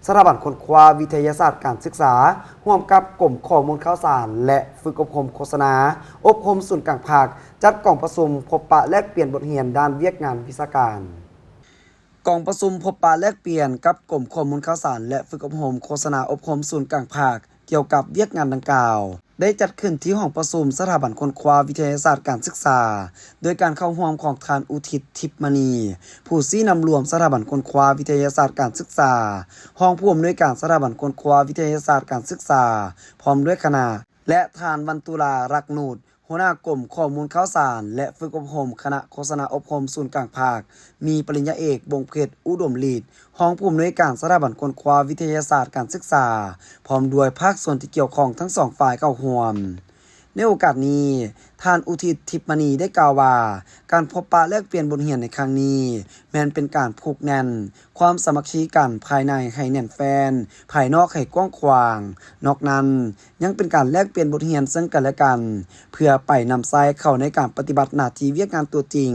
ສະຖາບັນຄົ້ນຄວ້າວິທະຍາສາດການສຶກສາ ຮ່ວມກັບກົມຂໍ້ມູນຂ່າວສານ ແລະ ຝຶກອົບຮົມໂຄສະນາ ອົບຮົມສູນກາງພັກ ຈັດກອງປະຊຸມພົບປະແລກປ່ຽນບົດຮຽນດ້ານວຽກງານວິຊາການ. ກອງປະຊຸມພົບປະແລກປ່ຽນກັບກົມຂໍ້ມູນຂ່າວສານ ແລະ ຝຶກອົບຮົມໂຄສະນາອົບຮົມສູນກາງພັກ ກ່ຽວກັບວຽກງານດັ່ງກ່າວ ໄດ້ຈັດຂຶ້ນທີ່ຫ້ອງປະຊຸມສະຖາບັນຄົ້ນຄວ້າວິທະຍາສາດການສຶກສາ ໂດຍການເຂົ້າຮ່ວມຂອງທ່ານ ອຸທິດ ທິບມະນີ ຜູ້ຊີ້ນຳລວມສະຖາບັນຄົ້ນຄວ້າວິທະຍາສາດການສຶກສາ, ຮອງຜູ້ອຳນວຍການສະຖາບັນຄົ້ນຄວ້າວິທະຍາສາດການສຶກສາ ພ້ອມດ້ວຍຄະນະ ແລະ ທ່ານ ວັນຕຸລາ ລັກນູດ ຫົວໜ້າກົມຂໍ້ມູນຂ່າວສານ ແລະ ຝຶກອົບຮົມຄະນະໂຄສະນາອົບຮົມສູນກາງພັກ, ມີປະລິນຍາເອກ ບົງເພັດ ອຸດົມລິດ ຮອງຜູ້ອຳນວຍການສະຖາບັນຄົ້ນຄວ້າວິທະຍາສາດການສຶກສາ, ພ້ອມດ້ວຍພາກສ່ວນທີ່ກ່ຽວຂ້ອງທັງສອງຝ່າຍເຂົ້າຮ່ວມ. ໃນໂອກາດນີ້, ທ່ານ ອຸທິດ ທິບມະນີ ໄດ້ກ່າວວ່າ ການພົບປະແລກປ່ຽນບົດຮຽນໃນຄັ້ງນີ້ ແມ່ນເປັນການຜູກແໜ້ນຄວາມສາມັກຄີກັນພາຍໃນໃຫ້ແໜ້ນແຟ້ນ, ພາຍນອກໃຫ້ກວ້າງຂວາງ. ນອກນັ້ນ, ຍັງເປັນການແລກປ່ຽນບົດຮຽນເຊິ່ງກັນແລະກັນ ເພື່ອໄປນຳໃຊ້ເຂົ້າໃນການປະຕິບັດໜ້າທີ່ວຽກງານຕົວຈິງ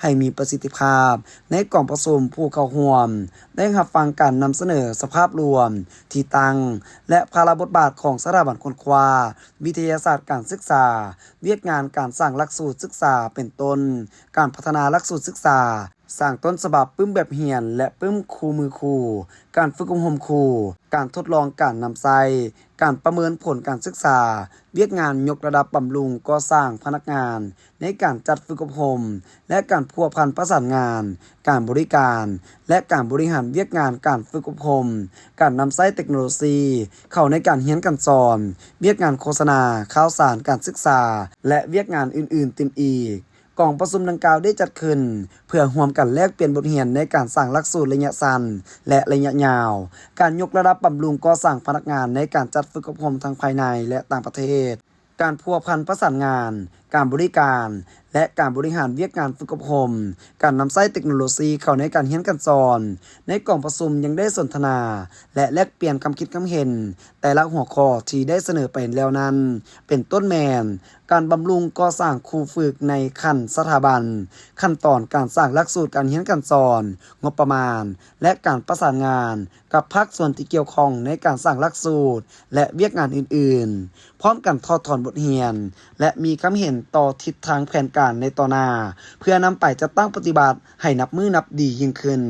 ໃຫ້ມີປະສິດທິພາບ. ໃນກອງປະຊຸມ, ຜູ້ເຂົ້າຮ່ວມໄດ້ຮັບຟັງການນຳສະເໜີສະພາບລວມ, ທີ່ຕັ້ງ ແລະ ພາລະບົດບາດຂອງສະຖາບັນຄົ້ນຄວ້າວິທະຍາສາດການສຶກສາ, ວຽກງານການສ້າງຫຼັກສູດສຶກສາ ເປັນຕົ້ນ ການພັດທະນາຫຼັກສູດສຶກສາ, ສ້າງຕົ້ນສະບັບປຶ້ມແບບຮຽນ ແລະ ປຶ້ມຄູ່ມືຄູ, ການຝຶກອົບຮົມຄູ, ການທົດລອງການນຳໃຊ້, ການປະເມີນຜົນການສຶກສາ, ວຽກງານຍົກລະດັບບຳລຸງກໍ່ສ້າງພະນັກງານໃນການຈັດຝຶກອົບຮົມ ແລະ ການພົວພັນປະສານງານ, ການບໍລິການ ແລະ ການບໍລິຫານວຽກງານການຝຶກອົບຮົມ, ການນຳໃຊ້ເຕັກໂນໂລຊີເຂົ້າໃນການຮຽນການສອນ, ວຽກງານໂຄສະນາ, ຂ່າວສານ, ການສຶກສາ ແລະ ວຽກງານອື່ນໆຕື່ມອີກ. ກອງປະຊຸມດັ່ງກ່າວໄດ້ຈັດຂຶ້ນ ເພື່ອຮ່ວມກັນແລກປ່ຽນບົດຮຽນໃນການສ້າງຫຼັກສູດໄລຍະສັ້ນ ແລະ ໄລຍະຍາວ, ການຍົກລະດັບບຳລຸງກໍ່ສ້າງພະນັກງານໃນການຈັດຝຶກອົບຮົມທັງພາຍໃນ ແລະ ຕ່າງປະເທດ, ການພົວພັນປະສານງານ, ການບໍລິການ ແລະ ການບໍລິຫານວຽກງານຝຶກອົບຮົມ, ການນຳໃຊ້ເຕັກໂນໂລຊີເຂົ້າໃນການຮຽນການສອນ. ໃນກອງປະຊຸມຍັງໄດ້ສົນທະນາ ແລະ ແລກປ່ຽນຄຳຄິດຄຳເຫັນແຕ່ລະຫົວຂໍ້ທີ່ໄດ້ສະເໜີໄປແລ້ວນັ້ນ ເປັນຕົ້ນແມ່ນ ການບຳລຸງກໍ່ສ້າງຄູຝຶກໃນຂັ້ນສະຖາບັນ, ຂັ້ນຕອນການສ້າງຫຼັກສູດການຮຽນການສອນ, ງົບປະມານ ແລະ ການປະສານງານກັບພາກສ່ວນທີ່ກ່ຽວຂ້ອງໃນການສ້າງຫຼັກສູດ ແລະ ວຽກງານອື່ນໆ, ພ້ອມກັນຖອດຖອນບົດຮຽນ ແລະ ມີຄຳເຫັນຕໍ່ທິດທາງແຜນການໃນຕໍ່ໜ້າ ເພື່ອນຳໄປຈັດຕັ້ງປະຕິບັດໃຫ້ນັບມື້ນັບດີຍິ່ງຂຶ້ນ.